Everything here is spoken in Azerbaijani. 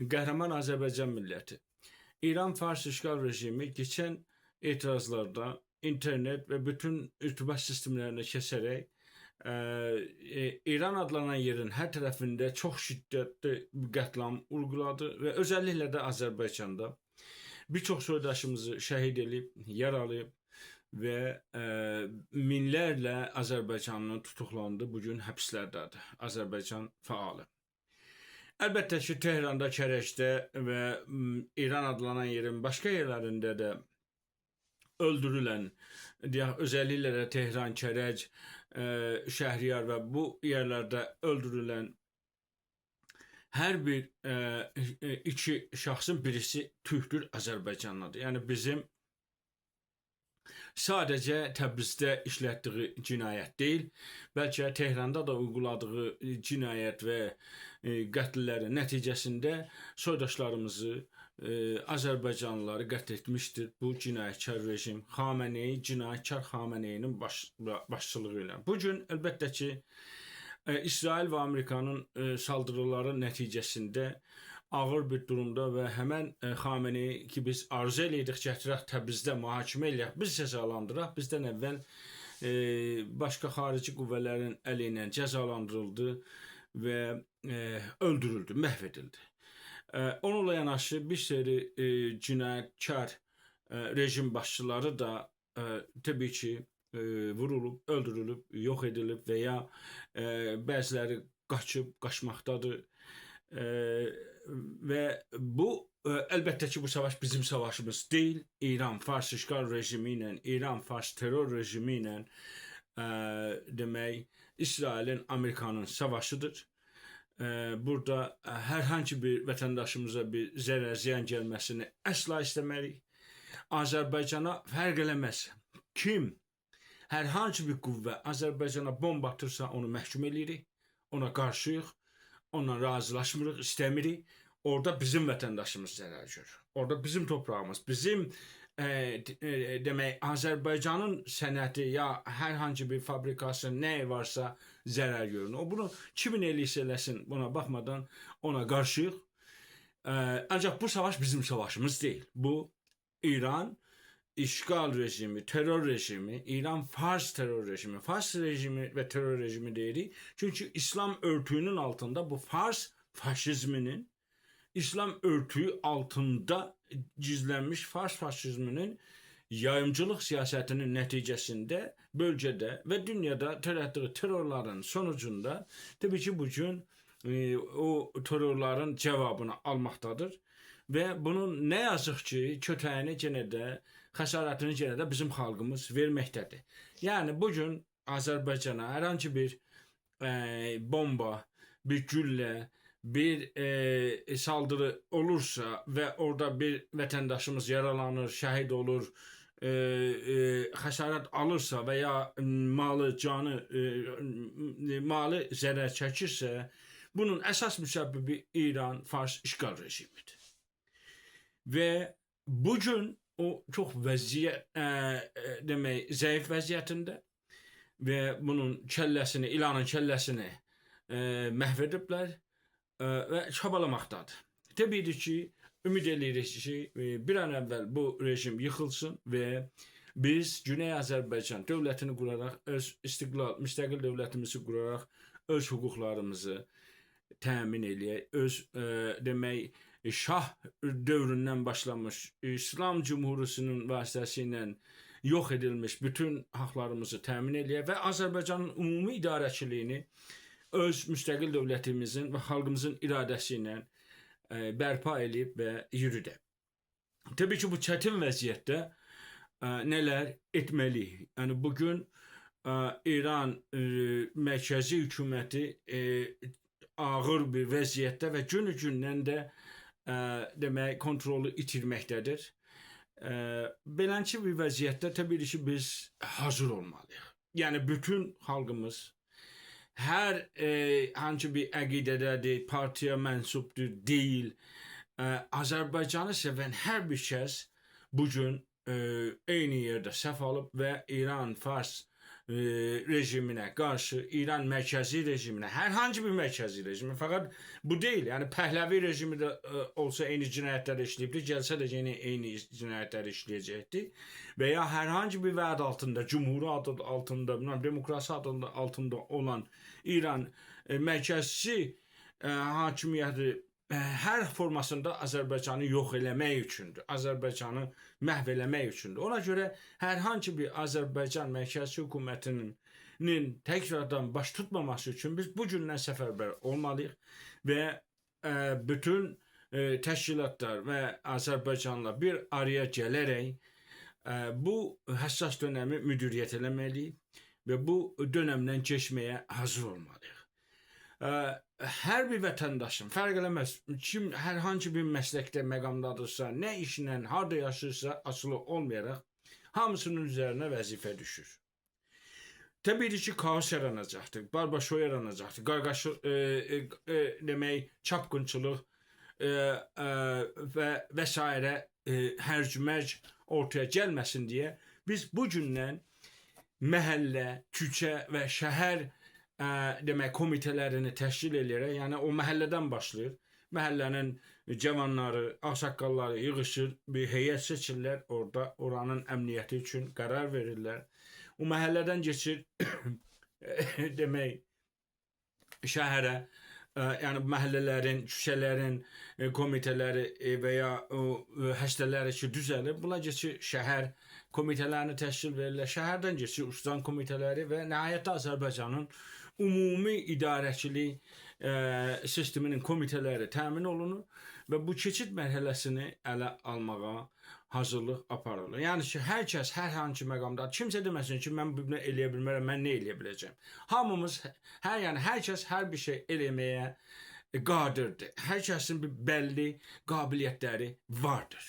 Qəhrəman Azərbaycan milləti. İran Fars işğal rejimi keçən etirazlarda internet və bütün irtibat sistemlərini kəsərək İran adlanan yerin hər tərəfində çox şiddətli qətlam uyguladı və özellikle də Azərbaycanda bir çox soydaşımızı şəhid edib, yaralayıb və minlərlə Azərbaycanlı tutuqlandı, bugün həbslərdədir. Azərbaycan fəalı. Əlbəttə ki, Tehranda, Kərəcdə və İran adlanan yerin başqa yerlərində də öldürülən, deyək, özellikle də Tehran, Kərəc, Şəhriyar və bu yerlərdə öldürülən hər bir iki şəxsin birisi türkdür, Azərbaycanlıdır. Yəni bizim sadəcə Təbrizdə işlətdiyi cinayət deyil, bəlkə Tehranda da uyguladığı cinayət və qətllərin nəticəsində soydaşlarımızı, Azərbaycanlıları qətl etmişdir bu cinayətkar rejim, Xamenei, cinayətkar Xameneinin başçılığı ilə. Bugün əlbəttə ki, İsrail və Amerikanın saldırıları nəticəsində ağır bir durumda və həmən Xamenei ki biz arzu eləyirdik, gətirək Təbrizdə mühakimə eləyək, biz cəzalandıraq, bizdən əvvəl başqa xarici qüvvələrin əli ilə cəzalandırıldı və öldürüldü, məhv edildi. Onunla yanaşı bir seri cinayətkar rejim başçıları da təbii ki vurulub, öldürülüb, yox edilib və ya bəziləri qaçıb, qaçmaqdadır. Və bu əlbəttə ki, bu savaş bizim savaşımız deyil. İran-Fars işğal rejimi ilə, İran-Fars terror rejimi ilə demək, İsrailin, Amerikanın savaşıdır. Burada hər hansı bir vətəndaşımıza bir zərər, ziyan gəlməsini əsla istəmərik. Azərbaycana fərq eləməz. Kim hər hansı bir qüvvə Azərbaycana bomba atırsa, onu məhkum eləyirik, ona qarşıyıq, onunla razılaşmırıq, istəmirik. Orada bizim vətəndaşımız zərər görür. Orada bizim toprağımız, bizim demək, Azərbaycanın sənəti ya hər hansı bir fabrikası nə varsa zərər görür. O bunu kimin eləyirsə eləsin, buna baxmadan ona qarşıyıq. Ancaq bu savaş bizim savaşımız deyil. Bu İran işğal rejimi, terror rejimi, İran-Fars terror rejimi, Fars rejimi və terror rejimi deyirik. Çünki İslam örtüyünün altında bu Fars faşizminin, İslam örtüyü altında gizlənmiş Fars faşizminin yayımcılıq siyasətinin nəticəsində bölgədə və dünyada törətdiyi terrorların sonucunda təbii ki, bugün o terrorların cavabını almaqdadır və bunun nə yazıq ki, kötəyini yenə də, xəsarətini yenə də bizim xalqımız verməkdədir. Yəni bugün Azərbaycana hər hansı bir bomba, bir güllə, bir saldırı olursa və orada bir vətəndaşımız yaralanır, şəhid olur, xəsarət alırsa və ya malı, canı, malı zərər çəkirsə, bunun əsas müsəbbibi İran-Fars işğal rejimidir. Və bugün o çox vəziyyət, demək, zəif vəziyyətində və bunun kəlləsini, ilanın kəlləsini məhv ediblər və çabalamaqdadır. Təbii ki, ümid eləyirik ki, bir an əvvəl bu rejim yıxılsın və biz Güney Azərbaycan dövlətini quraraq, öz istiqlal, müstəqil dövlətimizi quraraq öz hüquqlarımızı təmin eləyək, öz demək, Şah dövründən başlamış İslam Cümhuriyetinin vasitəsilə yox edilmiş bütün haqlarımızı təmin eləyək və Azərbaycanın ümumi idarəçiliyini öz müstəqil dövlətimizin və xalqımızın iradəsi ilə bərpa eləyib və yürüdək. Təbii ki, bu çətin vəziyyətdə nələr etməliyik? Yəni bugün İran mərkəzi hökuməti ağır bir vəziyyətdə və günü-gündən də demək, kontrolu itirməkdədir. Beləncə bir vəziyyətdə təbii ki, biz hazır olmalıyıq. Yəni bütün xalqımız hər hansı bir əqidədədir, partiya mənsubdur, deyil, Azərbaycanı sevən hər bir kəs bugün eyni yerdə səf alıb və İran-Fars rejiminə qarşı, İran mərkəzi rejiminə, hər hansı bir mərkəzi rejimə, fəqət bu deyil, yəni Pəhləvi rejimi də olsa eyni cinayətlər işləyibdi, gəlsə də yenə eyni cinayətlər işləyəcəkdi. Və ya hər hansı bir vəd altında, cümhuri adı altında, bilməm, demokrasi adı altında olan İran mərkəzi hakimiyyəti hər formasında Azərbaycanı yox eləmək üçündür. Azərbaycanı məhv eləmək üçündür. Ona görə hər hansı bir Azərbaycan mərkəzi hökumətinin təkrardan baş tutmaması üçün biz bu gündən səfərbər olmalıyıq və bütün təşkilatlar və Azərbaycanla bir araya gələrək bu həssas dönəmi müdiriyyət eləməliyik və bu dönəmdən keçməyə hazır olmalıyıq. Hər bir vətəndaşın, fərq eləməz, kim hər hansı bir məsləkdə məqamdadırsa, nə işlə, harda yaşayırsa, asılı olmayaraq hamısının üzərinə vəzifə düşür. Təbii ki, kaos yaranacaqdır, barbaşo yaranacaqdır, qarqaşı, demək, çapqınçılıq və və sairə hərc-mərc ortaya gəlməsin deyə biz bu gündən məhəllə, küçə və şəhər demək komitələrini təşkil eləyərək, yəni o məhəllədən başlayır. Məhəllənin cavanları, ağsaqqalları yığışır, bir heyət seçirlər orada, oranın əmniyyəti üçün qərar verirlər. O məhəllədən keçir demək şəhərə, yəni məhəllələrin, küçələrin komitələri və ya o həstələri ki düzəlir. Bunlar keçir şəhər komitələrini təşkil verirlər. Şəhərdən keçir ustan komitələri və nəhayətdə Azərbaycanın ümumi idarəçilik sisteminin komitələri təmin olunur və bu keçid mərhələsini ələ almağa hazırlıq aparılır. Yəni ki, hər kəs hər hansı məqamda, kimsə deməsin ki, mən bunu eləyə bilmərəm, mən nə eləyə biləcəm. Hamımız, yəni hər kəs hər bir şey eləməyə qadirdir. Hər kəsin bir bəlli qabiliyyətləri vardır.